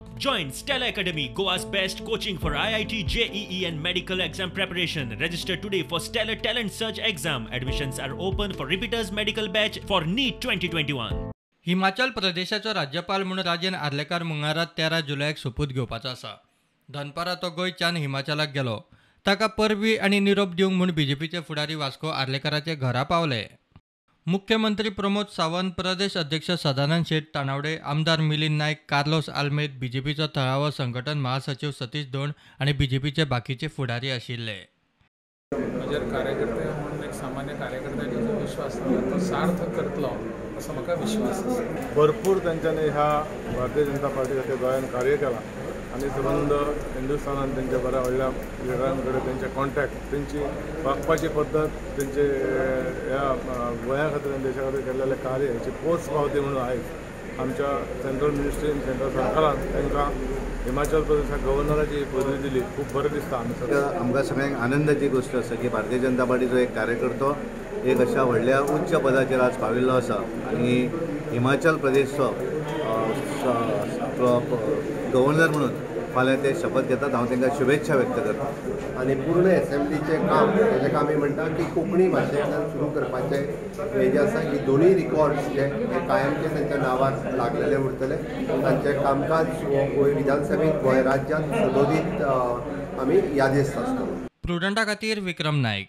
Join Stella Academy, Goa's best coaching for IIT, JEE and medical exam preparation. Register today for Stellar Talent Search exam. Admissions are open for repeaters medical batch for NEET 2021. Himachal प्रदेशाचो राज्यपाल म्हूण राजेन आर्लेकार मंगळारा 13 जुलयाक सोपूत घेवपाचो आसा. दनपारां तो गोंयच्यान हिमाचलाक गेलो. ताका परबी आनी निरोप दिवंक म्हूण बीजेपीचे फुडारी वास्को आर्लेकाराचे घरा पावले. मुख्यमंत्री प्रमोद सावंत, प्रदेश अध्यक्ष सदानंद शेट तानावडे, आमदार मिलिंद नायक, कार्लोस आल्मेद, बीजेपीचो थळावो संघटन महासचिव सतीश धोंड आनी बीजेपीचे बाकीचे फुडारी आशिल्ले. म्हजेर कार्यकर्ते म्हणून एक सामान्य कार्यकर्त्याचो जो विश्वास आसा तो सार्थ करतलो असो म्हाका विश्वास आसा. भरपूर तांच्यांनी ह्या भारतीय जनता पार्टी खातीर गोंयांत कार्य केलां आनी सबंद हिंदुस्थानान तेंच्या बऱ्या व्हडल्या लिडरां कडेन तेंचे कॉन्टॅक्ट, तेंची वागपाची पद्दत, तेंचे ह्या गोंया खातीर आनी देशा खातीर केल्लेलें कार्य हेची पोच पावती म्हणून आयज आमच्या सेंट्रल मिनिस्ट्रीन, सेंट्रल सरकारान तांकां हिमाचल प्रदेशाक गव्हर्नराची पदवी दिली. खूब बरें दिसता आमी सगळ्यांक. आमकां सगळ्यांक आनंदाची गोश्ट आसा की भारतीय जनता पार्टीचो एक कार्यकर्तो एक अशा व्हडल्या उच्च पदाचेर आज पाविल्लो आसा आनी हिमाचल प्रदेशचो गव्हर्नर म्हणून फाल्यां ते शपथ घेतात. हांव तांकां शुभेच्छा व्यक्त करता. आनी पूर्ण एसेंब्लीचें काम ताका आमी म्हणटा की कोंकणी भाशेंतल्यान सुरू करपाचें हें जें आसा की दोनूय रिकॉर्ड्स जे हे कायमचे तांच्या नांवार लागलेले उरतले. तांचें कामकाज गोंय विधानसभेंत, गोंय राज्यांत सदोदीत आमी यादेस्त आसतलो. प्रुडंटा खातीर विक्रम नायक.